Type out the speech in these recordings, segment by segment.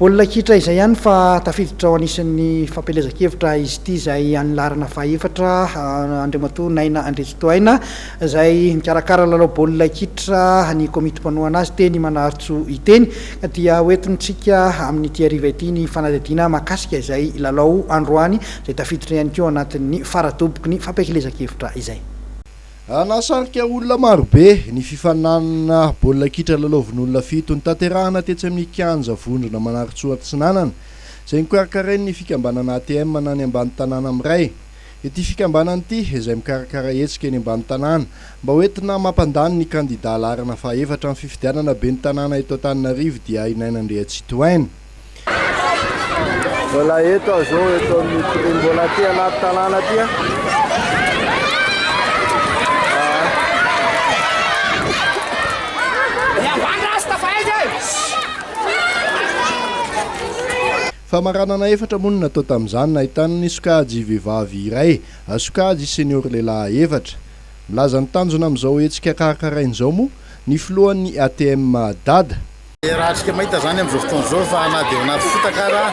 Baolina kitra izay ihany fa tafiditra ao anisan'ny fampielezan-kevitra izy ity izay an'ny laharana fahefatra Andriamatoa Naina Andriantsitohaina izay mikarakara lalao baolina kitra ny komity mpanohana azy teny Manarintsoa Iteny ka dia hoentintsika amin'ity hariva ity ny fanadihadiana mahakasika izay lalao androany izay tafiditra ihany koa ao anatin'ny faradoboky ny fampielezan-kevitra izay. Nahasarika olona marobe ny fifaninanana baolina kitra lalaovin'olona fito notanterahana tetsy amin'ny kianja Vondrona Manarintsoa Atsinanana, izay nokarakarain'ny fikambanana ATM na ny ambany tanàna miray. Ity fikambanana ity, izay mikarakara hetsika eny ambany tanàna mba hoentina mampandany ny kandidà laharana fahaefatra amin'ny fifidianana ben'ny tanàna eto Antananarivo dia i Naina Andriantsitohaina. Mbola eto aho zao eto amin'ny prix mbola aty anaty tanàna aty a. Famaranana efatra moa no natao tamin'izany nahitana ny sokajy vehivavy iray, sokajy senior lehilahy efatra. Milaza ny tanjona amin'izao hetsika karakaraina izao moa ny filohan'ny ATM Dada. Raha antsika mahita izany amin'izao fotoana izao fa na dia ao anaty fotaka ara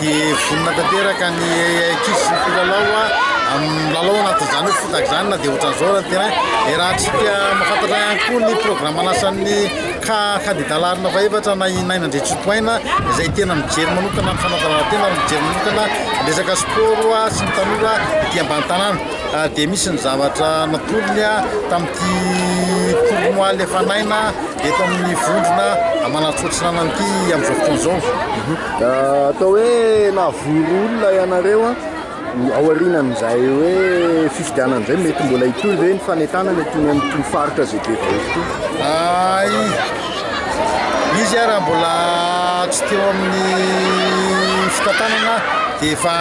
dia vonona tanteraka ny ankizy sy ny mpilalao amin'ny lalao anatin'izany hoe fotaka izany na dia ohatran'izao ara ny terrain. Raha antsika mahafantatra ihany koa ny programan'asan'ny kandida laharana fahefatra na i Naina Andriantsitohaina izay tena mijery manokana ny fanatanjahantena ary mijery manokana ny resaka sport sy ny tanora ety ambany tanàna dia misy ny zavatra natolony tamin'ity tournoi Lefanaina eto amin'ny vondrona Manantsoa Atsinanana ity amin'izao fotoana izao. Atao hoe nahavory olona ianareo an, aorianan'izay hoe fifidianana izay mety mbola hitohy ve ny fanentanana eto amin'ity faritra izay be vahoaka ity? Ay, izy ary raha mbola tsy teo amin'ny fitantanana dia efa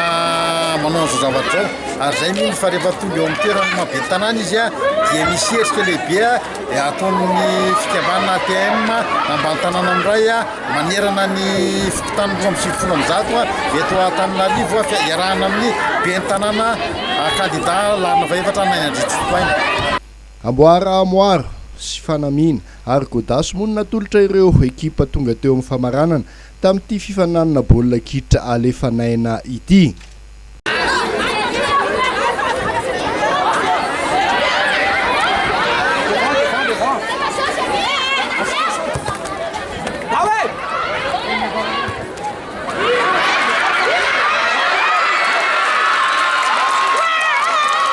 manao an'izao zavatra izao ary izay mino fa rehefa tonga eo amin'ny toerana maha ben'ny tanàna izy dia misy hetsika lehibe dia ataon'ny fikambanana ATM ambany tanàna miray manerana ny fokontany 192 eto Antananarivo iarahana amin'ny ben'ny tanàna kandida laharana fahefatra Naina Andriantsitohaina. Amboara moara sy fanamiana ary godasse moa no natolotra ireo ekipa tonga teo amin'ny famaranana tamin'ity fifaninanana baolina kitra alefa Naina ity.